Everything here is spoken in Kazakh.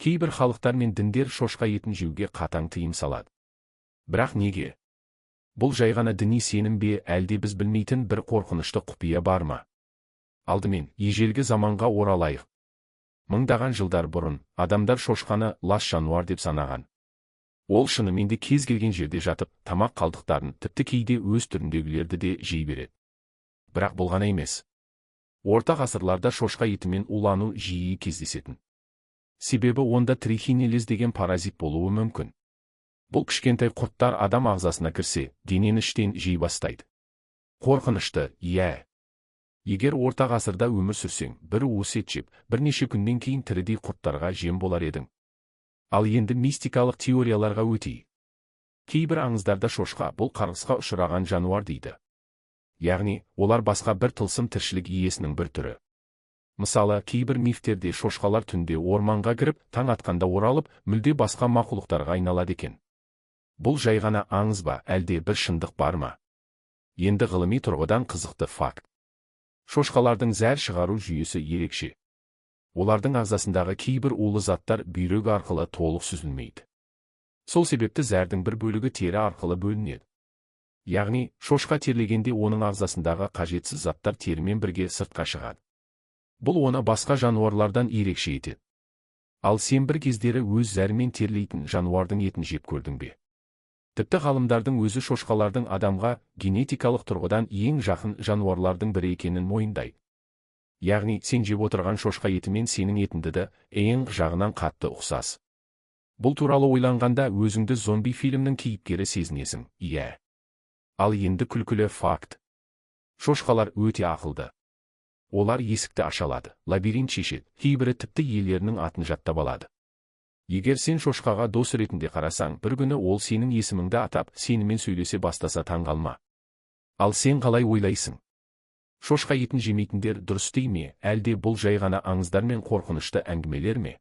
Кейбір халықтар мен діндер шошқа етін жеуге қатаң тыйым салады. Бірақ неге? Бұл жай ғана діни сенім бе, әлде біз білмейтін бір қорқынышты құпия бар ма? Алдымен, ежелгі заманға оралайық. Мыңдаған жылдар бұрын адамдар шошқаны лас жануар деп санаған. Ол шынымен де кез келген жерде жатып, тамақ қалдықтарын, тіпті кейде өз түріндегілерді де жей береді. Бірақ бұл ғана емес. Орта ғасырларда шошқа етімен улану жиі кездесетін. Себебі онда трихинеллез деген паразит болуы мүмкін. Бұл кішкентай құрттар адам ағзасына кірсе, денені іштен жей бастайды. Қорқынышты, иә. Егер орта ғасырда өмір сүрсең, бір уыс ет жеп, бірнеше күннен кейін тірідей құрттарға жем болар едің. Ал енді мистикалық теорияларға өтейік. Кейбір аңыздарда шошқа бұл қарғысқа ұшыраған жануар дейді. Яғни, олар басқа бір тылсым тіршілік иесінің бір түрі. Мысалы, кейбір мифтерде шошқалар түнде орманға кіріп, таң атқанда оралып, мүлде басқа мақұлықтарға айналады екен. Бұл жай ғана аңыз ба, әлде бір шындық бар ма? Енді ғылыми тұрғыдан қызықты факт. Шошқалардың зәр шығару жүйесі ерекше. Олардың ағзасындағы кейбір улы заттар бүйрек арқылы толық сүзілмейді. Сол себепті зәрдің бір бөлігі тері арқылы бөлінеді. Яғни, шошқа терлегенде оның ағзасындағы қажетсіз заттар терімен бірге сыртқа шығады. Бұл оны басқа жануарлардан ерекше етеді. Ал сен бір кездері өз зәрімен терлейтін жануардың етін жеп көрдің бе? Тіпті ғалымдардың өзі шошқалардың адамға генетикалық тұрғыдан ең жақын жануарлардың бірі екенін мойындайды. Яғни, сен жеп отырған шошқа етімен сенің етіңді ДНҚ жағынан қатты ұқсас. Бұл туралы ойланғанда, өзіңді зомби фильмнің кейіпкері сезінесің, иә. Ал енді күлкілі факт. Шошқалар өте ақылды. Олар есікті аша алады, лабиринт шешеді, кейбірі тіпті иелерінің атын жаттап алады. Егер сен шошқаға дос ретінде қарасаң, бір күні ол сенің есіміңді атап, сенімен сөйлесе бастаса, таңғалма. Ал сен қалай ойлайсың? Шошқа етін жемейтіндер дұрыс дей ме, әлде бұл жай ғана аңыздар мен қорқынышты әңгімелер ме?